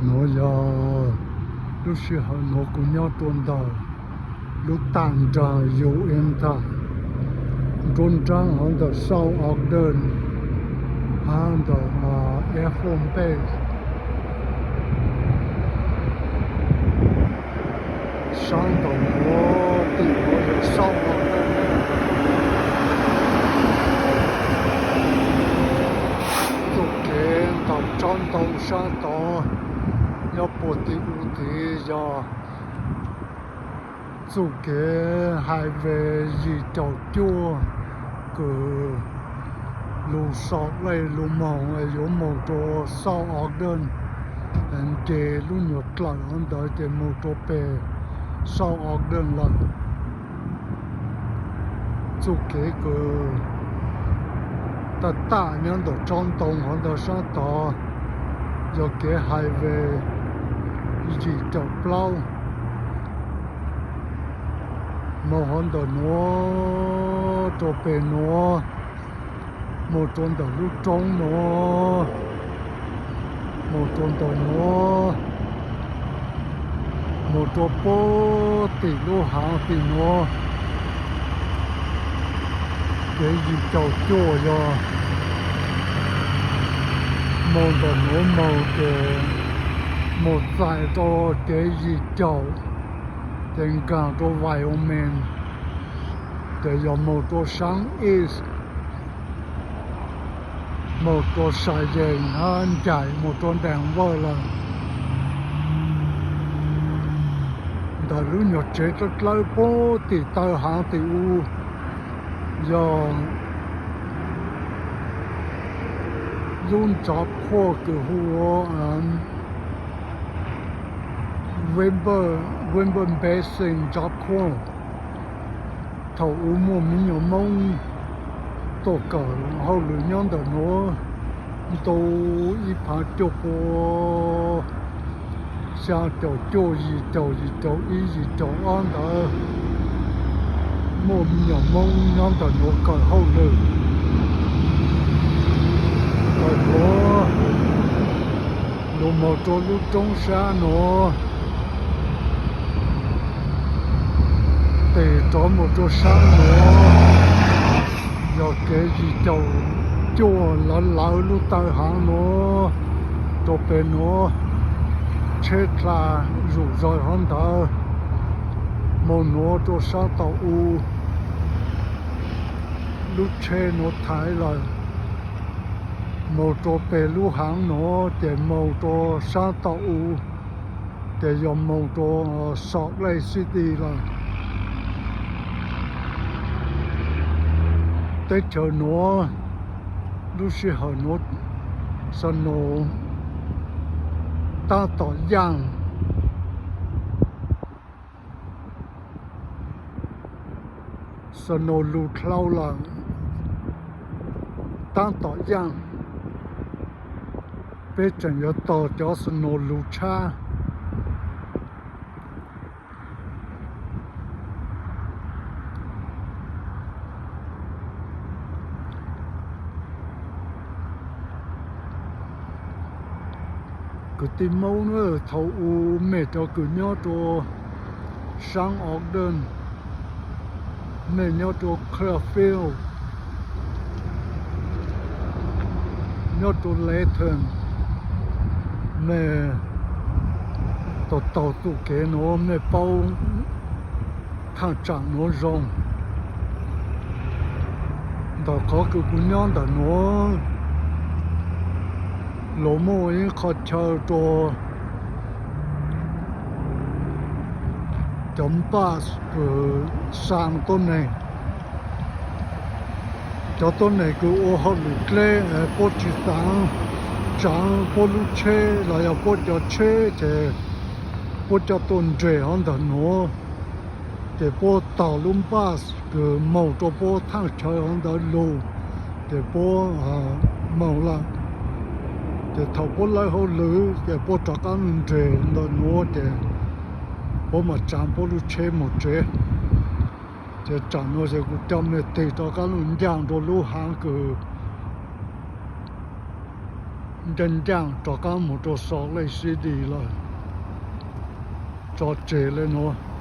Nuav yog lub sij hawm nuav kuv nyob rua ntawm lub taag nraag U N ntag, nruab nraab hov ntawm South Ogden hab ntawm Air Force Base. Saab ntaus nuav tim nuav yog South Ogden. Txuj kev ntaus tsob ntoo saab tod nyob puag tim u tid yog txuj kev highway yim caum cuaj kws lug Salt Lake lug moog yuav moog rua South Ogden, nce lub nyuag dlawm hov ntawd ces moog rua peg South Ogden lawm. Txuj kev kws taj taj nyob ntawm tsob ntoo hov ntawd saab tod yog kev highway yim caum plaub, moog hov ntawm nuav rua peg nuav, moog rua ntawm lub roob nuav, moog rua ntawm nuav, moog rua puag tim lub haav tim nuav. Kev yim caum cuaj yog moog ntawm nuav moog ces moog txais rua kev yim caum ces nkaag rua Wyoming, ces yog moog rua saab east, moog rua Cheyenne hab ncaim moog rua Denver lawm. Ntawm lub nyuag tsev dlawb dlawb puag tim taw haav tim u yog lub job corps kws hu ua Wimber, Wimber Basin Job Corps. Thaum u muaj me nyuam Moob tuaj kawm hauj lwm nyob ntawm nuav ntu ib phav cuaj pua xya caum cuaj, yim caum, yim caum ib, yim caum ob ntawd, muaj me nyuam Moob nyob ntawm nuav kawm hauj lwm. Kawm nuav lug moog rua lub roob sab nuav, tes rov moog rua sab nuav, yog kev yim caum cuaj lawv lawv lub taw haav nuav rua peg nuav, tsheb dlha zuj zawg hov ntawd moog nuav rua sab tom u. Lub tsheb nuav thaiv lawm, moog rua peg lub haav nuav ces moog rua sab tom u, ces yog moog rua Salt Lake City lawm. Teb chaws nuav lub sij hawm nuav snow taab tom yaaj, snow lug dlhau lawm, taab tom yaaj. Peb tseem yuav tog cov snow lug tshab. Kwv tij Moob, thaum u mej cov kws nyob rua saab Ogden, mej nyob rua Clearfield, nyob rua Layton, mej tau taug txuj kev nuav mej paub thaaj tsaam nuav zoo. Ntawm qhov kws kuv nyob ntawm nuav los muaj ib qho chaw rua cov bus kws xaa tuab neeg. Cov tuab neeg kws ua hauj lwm dleb puab tsi xaav tsaav puab lub tsheb los yog puab cov tsheb ces puab coj tuaj nres hov ntawm nuav, ces puab taug lub bus kws moog rua puab thaaj chaw hov ntawd lug, ces puab moog lawm. Ces thaum puab lawb hauj lwm ces puab rov qaab lug nres ntawm nuav ces puab mam tsaav puab lub tsheb moog tsev. Ces tsaam nuav ces kuv coj mej tig rov qaab lug ncaaj rua lub haav kws ncaaj ncaaj rov qaab moog rua Salt Lake City lawm. Tso tseg le nuav.